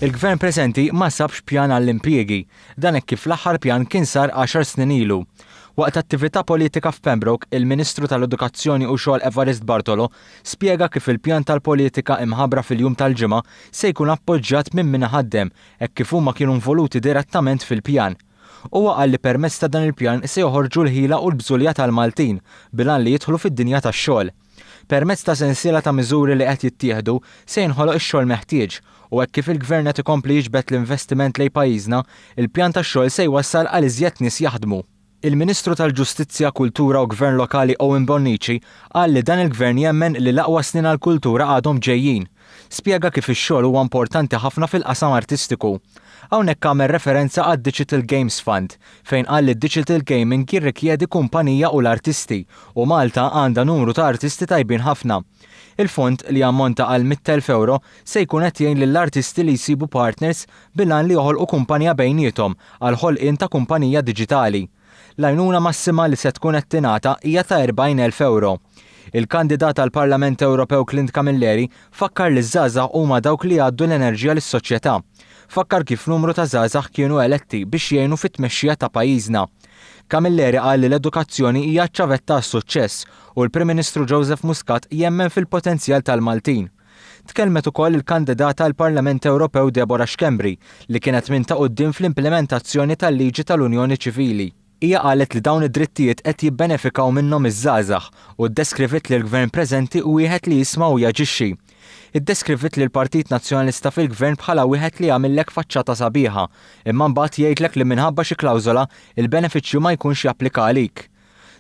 Il-Gvern preżenti ma sabx pjan għall-impjiegi. Dan hekk kif l-aħħar pjan kien sar għaxar snin ilu. Waqt attività politika f'Pembroke, il-Ministru tal-Edukazzjoni u Xogħol Evarist Bartolo spjega kif il-pjan tal-politika imħabbra fil-jum tal-Ġimgħa se jkun appoġġjat minn min iħaddem hekk kif huma kienu involuti direttament fil-pjan. Huwa qal li permezz ta' dan il-pjan se joħorġu l-ħila u l-bżulja tal-Maltin bil-għan li jidħlu fid-dinja tax-xogħol. Permezz ta' sensiela ta' miżuri li qed jittieħdu se jinħoloq ix-xogħol meħtieġ u hekk kif il-Gvern qed ikompli jiġbed l-investiment lejn pajjiżna, il-pjan tax-xogħol se jwassal għal iżjed nies jaħdmu. Il-Ministru tal-Ġustizzja, Kultura u Gvern Lokali Owen Bonnici qal li dan il-Gvern jemmen li l-aqwa snin għall-kultura għadhom ġejjin. Spjega kif ix-xogħol huwa importanti ħafna fil-qasam artistiku. Hawnhekk għamel referenza għad-Digital Games Fund, fejn qal li d-digital gaming jirrikjedi kumpanija u l-artisti u Malta għandha numru ta' artisti tajbin ħafna. Il-fond, li jammonta għal 100,000 ewro, se jkun qed jgħin lill-artisti li jsibu partners bil-għan li joħolqu kumpanija bejniethom għall-ħolqien ta' kumpanija diġitali. L-għajnuna massima li se tkun qed tingħata hija ta' 40,000 ewro. Il-kandidat għall-Parlament Ewropew Clint Camilleri fakkar li ż-żgħażagħ huma dawk li jgħaddu l-enerġija lis-soċjetà. Fakkar kif numru ta' żgħażagħ kienu eletti biex jgħinu fit-tmexxija ta' pajjiżna. Camilleri qal li l-edukazzjoni hija ċ-ċavetta għas-suċċess u l-Prim Ministru Joseph Muscat jemmen fil-potenzjal tal-Maltin. Tkellmet ukoll il-kandidata għall-Parlament Ewropew Deborah Schembri li kienet minn ta' quddiem fl-implimentazzjoni tal-liġi tal-Unjoni Ċivili. Hija qalet li dawn id-drittijiet qed jibbenefikaw minnhom iż-żgħażagħ u ddeskriviet lill-Gvern preżenti wieħed li jisma' u jaġixxi. Iddeskriviet lill-Partit Nazzjonalista fil-Gvern bħala wieħed li jagħmillek faċċata sabiħa, imma mbagħad jgħidlek li minħabba xi klawżola, il-benefiċċju ma jkunx japplika għalik.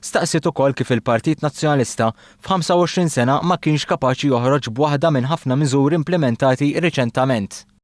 Staqsiet ukoll kif il-Partit Nazzjonalista f'25 sena ma kienx kapaċi joħroġ b'waħda minn ħafna miżuri implimentati riċentament.